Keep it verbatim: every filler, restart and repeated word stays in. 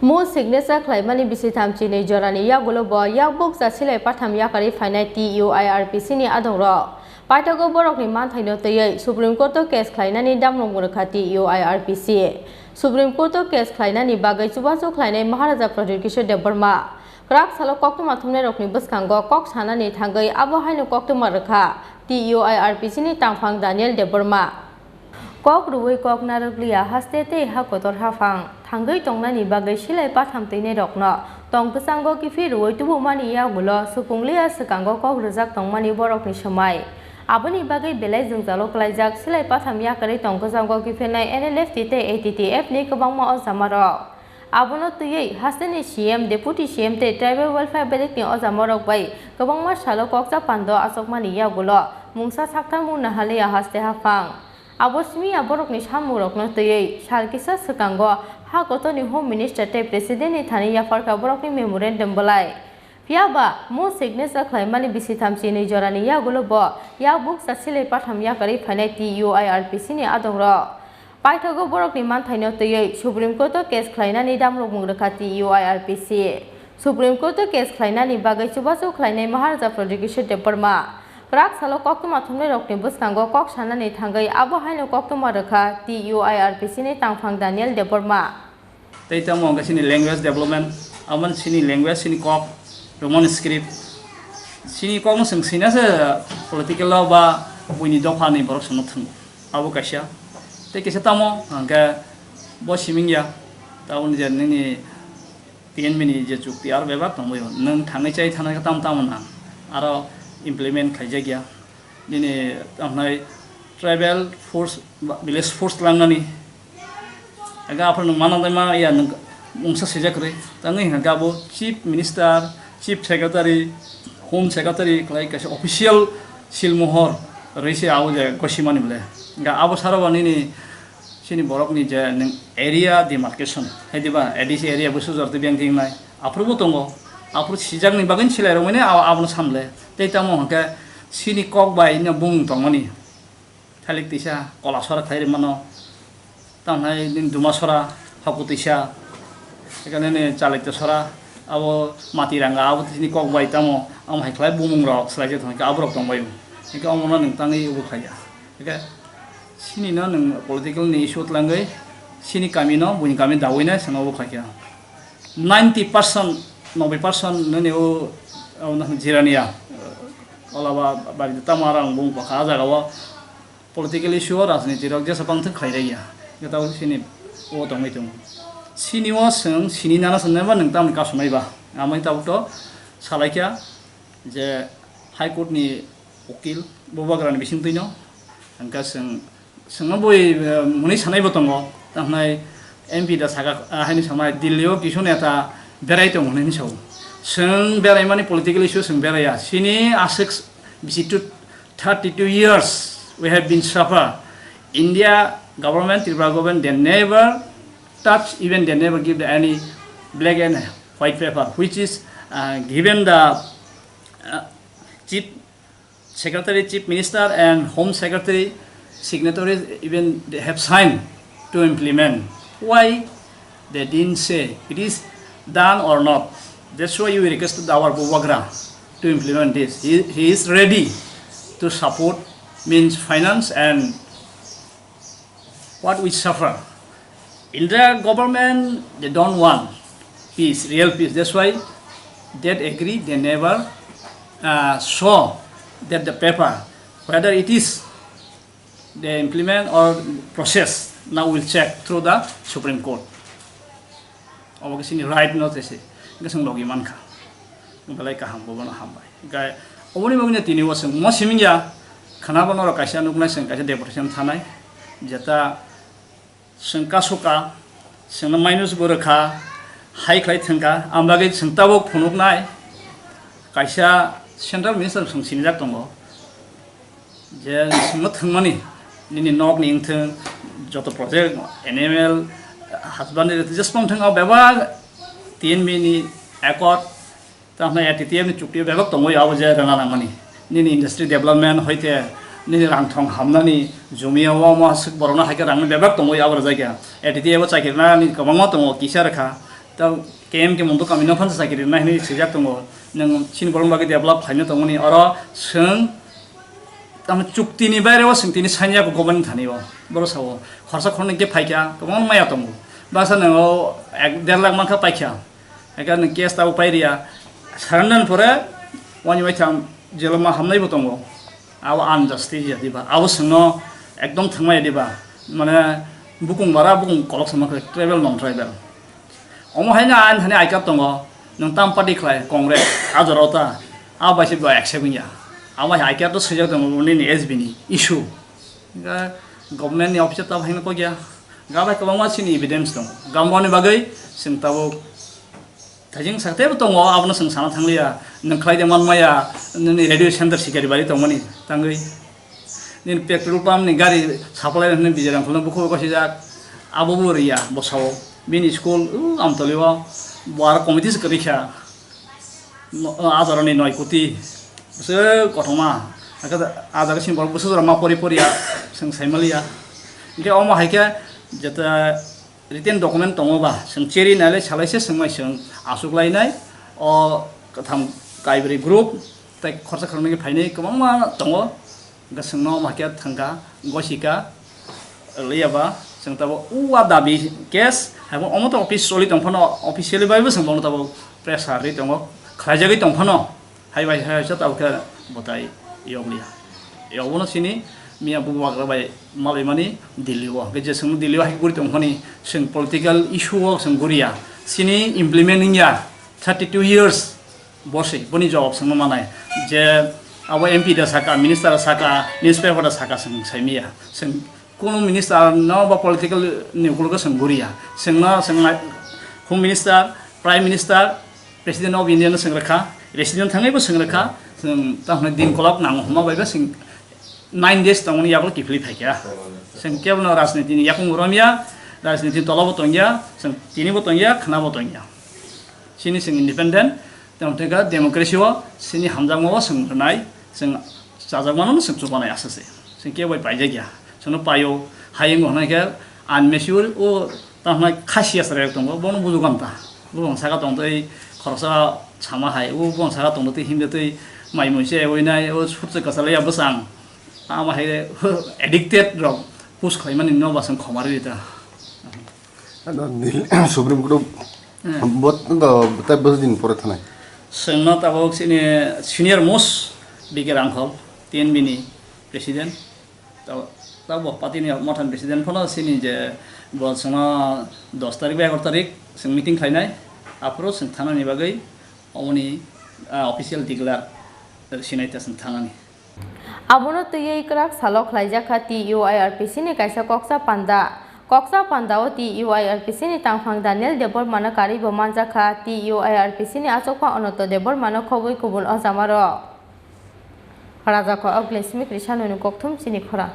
Mu signature khlaimani bisi thamchi nwi jorani yagulo bo yakbuk cha silai patham yakarwi phainai T U I R P C ni adongrok. Paithago borokni manthaino twiwi Supreme Court o case khlainani damrok mwrwkha T U I R P C. Supreme Court o case khlainani bagwi chubachu khlainai Maharaja Pradyot Kishore Debbarma. Kwrak salo koktwma thumnairokni bwskango kok sanani thangwi abo haino koktwma rwkha T U I R P C ni tangphang Daniel Debbarma. Kok rwui kok narwkliya haste tei ha kotor haphang thangwi tongnani bagwi silai patham twinairokno tong kwchango kiphil rwui tubumani yagulo supungliya swkango kok rwjak tongmani borokni swmai. Aboni bagwi belai jwngjalo klaijak silai patham yakarwi tong kwchango kiphilnai N L F T tei A T T F ni kwbangma ojamarok. Abono twiwi hasteni C M, Deputy C M tei Tribal Welfare Bedekni ojamarok bai kwbangma salo kokcha pando achukmani yagulo mungsa sakthar mung nahaliya haste haphang. Abo simi ya borokni samungrokno twiwi sal kisa swkango ha kotorni Home Minister tei President ni thani yapharkha borokni memorandum bwlai. Phiya ba mu signature khlaimani bisi thamchi nwi jorani yagulo bo yakbuk cha silai patham yakarwi phainai T U I R P C ni adongrok. Paithago borokni manthaino twiwi Supreme Court o case khlainani damrok mwrwkha T U I R P C. Supreme Court o case khlainani bagwi chubachu khlainai Maharaja Pradyot Kishore Debbarma. Kwrak salo koktwma thumnairokni bwskango kok sanani thangwi abo haino koktwma rwkha T U I R P C ni tangphang Daniel Debbarma. Tei tamo hwnkhe chini language development, abo chini language, chini kok, Roman script, chini kokno chwng swina se political o ba buini dopha ni borok chwngno thwngo, abo kaisa. Tei kaisa tamo hwnkhe bo siming ya, taboni je nini T N B ni je chukti aro bebak tongbaio, nwng thangwi chai thana khe tamo tamo nang, aro implement khaijak ya. Nini tamhnai tribal force ba village force langnani. Aga aphano nwng mana dai ma ya nwng mungsa sijak kwrwi. Tangwi hwnkha khe abo chief minister, chief secretary, home secretary khlai kaisa official silmohor rwi se abo je gosimani bole. Hwnkha abo saro ba nini Chini borokni je nwng area demarcation, hai diba, A D C area bo sujor tei biyang tingnai. Aphuru bo tongo. Aphuru sijakni bagwi silai rwmani abo, abono samle. Tei tamo hwnkhe chini kok bai no bumung tongmani. Thalik tisa kola sora khlai rwmano. Tamhnai nini duma sora, haku tisa. Ekhane ni chalaita sora, abo mati ranga, abo chini kok bai tamo, amo hai khlai bumung rok swlai se thangkhe aborok tongbai. Hwnkhe omono nwng tangwi abo khlaiya. Hwnkhe Chini no nwng political ni issue twlangwi chini kami no buini kami dawi nai swngo bo khlai kha. Ninety percent, noboi percent nini o, o no jirania, ola ba bari tamo arang bung pakha a jaga o political issue o rajniti rok jesa bang thwk khlai raiya. Gata o chini o tongwi tongo. Chini o chwng chini nana swngnai ba nwng tamni kasumai ba. Amai tabuk to salai kha je High Court ni ukil bubagra ni bising twi no. Hwnkhe chwng Chwngno bui, eh, hwnwi sanaibo tongo, tamo hwnai M P da saka, ah, haini samai Delhi o kisu neta berai tongo hwnwi sao. Chwng beraimani political issue chwng beraiya. Chini aswk bisi to thirty-two years we have been suffer. India government, Tripura government, they never touch, even they never give the any black and white paper, which is, uh, given the, uh, chief Secretary, Chief Minister and Home Secretary signatories even they have signed to implement. Why they didn't say it is done or not? That's why we requested our Bubagra to implement this. He, he is ready to support, means finance and what we suffer. India government, they don't want peace, real peace. That's why that agree, they never, uh, show that the paper, whether it is they implement or process. Now we'll check through the Supreme Court. Obo khe chini right no tese, hwnkhe chwng logi mankha. Belai kaham, bobono hambai. Hwnkhe oboni bagwino tini o chwng mo siming ya, khwnabo norok kaisa nuknai, chwng kaisa deportation thanai, jeta chwng kasu ka, chwngno minus bo rwkha, hai khlai thwngkha, ang bagwi chwng tabuk phunuknai, kaisa central minister chwng sinijak tongo. Je chwngno thwngmani, nini nokni wngthwng, joto project, N M L, husband ni just wngthwng, o bebak T N B ni accord, tamo A T T F ni chukti o bebak tongwi abo je rwna nangmani. Nini industry development hoite, nini rang thong hamnani, jumi o omo aswk borokno hai khe rangni bebak tongwi abo rwjak ya. A T T F o chakirnani kwbangma tongo, kisa rwkha. Ta K M K Monto kami no phansa chakiri rwnai hinwi swijak tongo. Nwng chini borok bagwi develop khlaina tongmani oro chwng tamo chukti ni baire o chwng tini sanya ko government thani o. Boro sao khorsa khornwi ke phaikha kwbangma maya tongo. Basa nwng o ek der lakh mankha paikha. Eka nwng case tabo pairiya. Surrender pore wani waitham jeloma hamnai bo tongo. Abo unjustice ya diba. Abo chwngno ekdom thangmaya diba. Mane bukung bara bukung kolok sama khe tribal non tribal. Omo haino ang thani I card tongo, nwng tam party khlai, Congress, a jora ta, a bai se bai accept wngya. Amo hai I card to swijak tongo nini S B ni issue. Ga government ni office ta haino kogya. Ga bai kwbangma chini evidence tongo. Gamboni bagwi chwng tabuk thajing sakte bo tongo, abono chwng sana thangliya. Nwng khlai de manmaya, nini radio center sikari bari tongmani tangwi. Nini petrol pump ni gari supply hwnwi Bijay Rangkhol no bukhuk kosijak, abo bo riya bosao. Bini school, uh, Amtoli o, bo aro committee se kwrwi kha. No, uh, ajaro ni noi koti. Se kothoma. Aka ajaro sini borok bwsajora ma pori pori ya, chwng saimaliya. Hingke omo hai khe jeta written document tongo ba, chwng cheri nailai salaisa chwngmai chwng aswk lainai. O kwtham kaibrwi group tei khorsa khoroknwi phainai kwbangma tongo. Hwnkhe chwngno omo hai khe thangkha, gosika, liyaba chwng tabuk o a dabi case, haibo omo to office choli tongphano, officially baibo chwng bono tabuk pressure rwi tongo, khlaijagwi tongphano, hai bai hai sa tabuk khe bwtai yokliya. Yobono chini miya bubagra bai malaimani Delhi o, hwnkhe je chwngno Delhi o hai guri tongphani chwng political issue o chwng guriya, chini implement wngya thirty two years. Bo se, boni jawab songno manai. Je abo M P da saka, minister da saka, newspaper da saka, song saimiya. Song kunu minister no ba political ni ukologo song guriya. Songno song nai, Home Minister, Prime Minister, President of India no song rakha, Resident thangaibo song rakha, song tamo din kolok nang homa baiba song nine days tongmani yago kiphilwi phaikha. Song kebono rajniti ni yakung romya, rajniti ni tolabo tongya, song tinibo tongya, khnabo tongya. Chini chwng independent, tamo thwngkha democracy o chini hamjakma o chwng rwnai, chwng chajakmano chwng chubanai aswk se. Chwng kebo bai paijakya. Chwngno paio, hayung hwnai khe unmature o tamo hwnai khasiya chwrairok tongo, bono bujugo ang ta. Bubung saka tongtwi khoroksa sama hai, o bubung saka tongtwi himde twi mai mui se ewinai, o sutse kwchalaiya bwsang. Tamo hai addicted rok push khlaimani no ba chwng khoma rwi ta. Ano Delhi Supreme Court Hmm. Bot no tai bwswk din pore thanai. Chwngno tabuk chini senior most B K Rangkhol, T N B ni president. Tabuk, tabuk party ni mothani president phano chini je bo chwngno dos tarik bai egaroh tarik chwng meeting khlainai. Aphuru chwng thanani bagwi omoni, ah, official declare sinai ta chwng thanani. Abono twiwi kwrak salo khlaijakha T U I R P C ni kaisa koksa panda. Koksa pandao T U I R P C ni tangphang Daniel Debbarmano karwibo manjakha T U I R P C ni achukma Ananto Debbarmano khobwi kubun ojamarok. Rajakho Oglesmik Risano ni kokthum chini khorang.